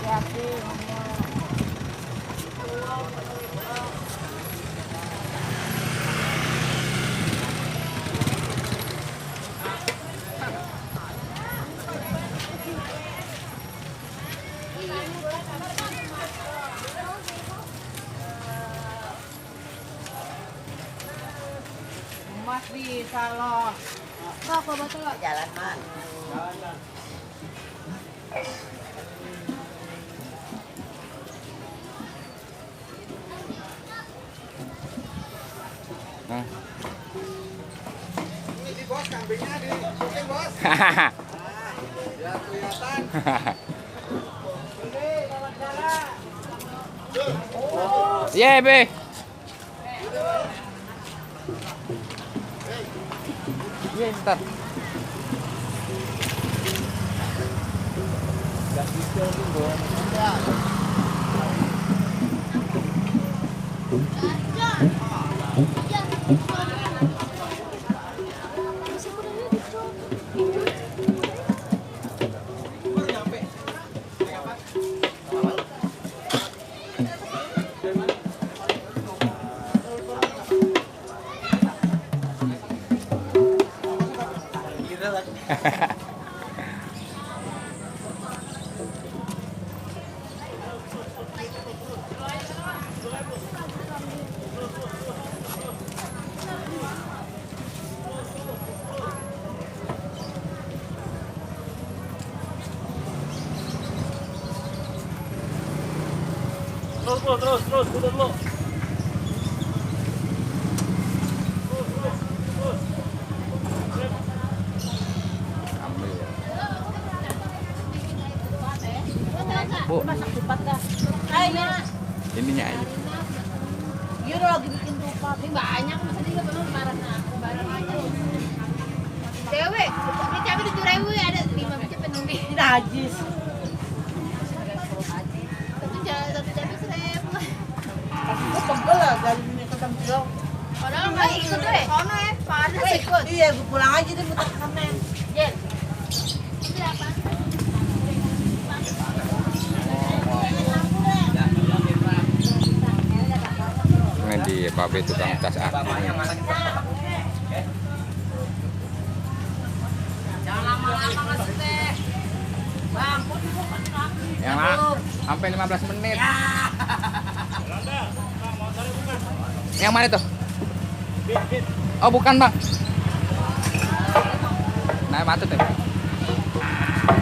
Hati-hati ngomong. Mas bisa loh. Kok apa betul? Jalan, Mas. Jalan. Nah. Ini bos, kambingnya di syuting bos. Biar kelihatan. Ini lewat jalan. Iya, Be. Iya, bentar. Gak bisa tuh bos. Terus, udah dulu. Ambil ya. Bu, Masak cepat dah. Ayo, ininya aja. dia udah lagi bikin lupa. Ini banyak masa dia penuh marah nah. Barang aja. Dewe, ini cabai 7.000 ada 5 biji penuh. Najis. Satu cabai 1.000. Tapi gue pegel lah dari ini ke Tempiong. Padahal nggak ikut deh. Sono ya, panas ikut. Iya, gue pulang aja deh muter ke kanan. Jen, ini apa? Ini di Babe tukang tas aku. Jangan lama-lama Mas Teh. Bang, Yang lah, sampai 15 menit. Yang mana tuh? Oh, bukan, Bang. Nah, matut ya.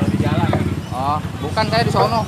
Di jalan. Oh, bukan, saya di sono.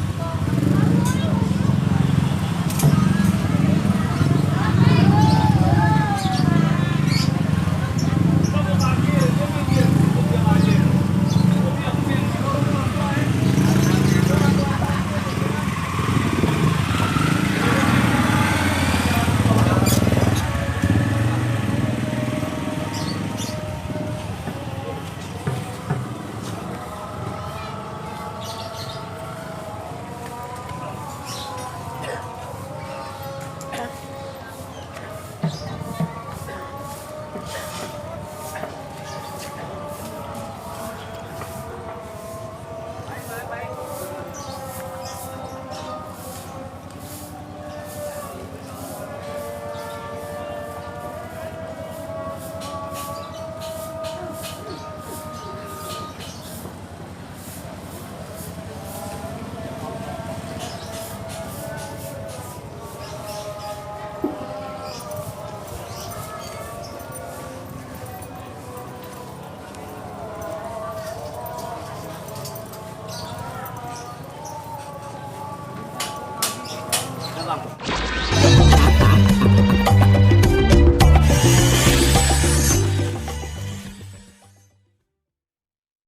Bang.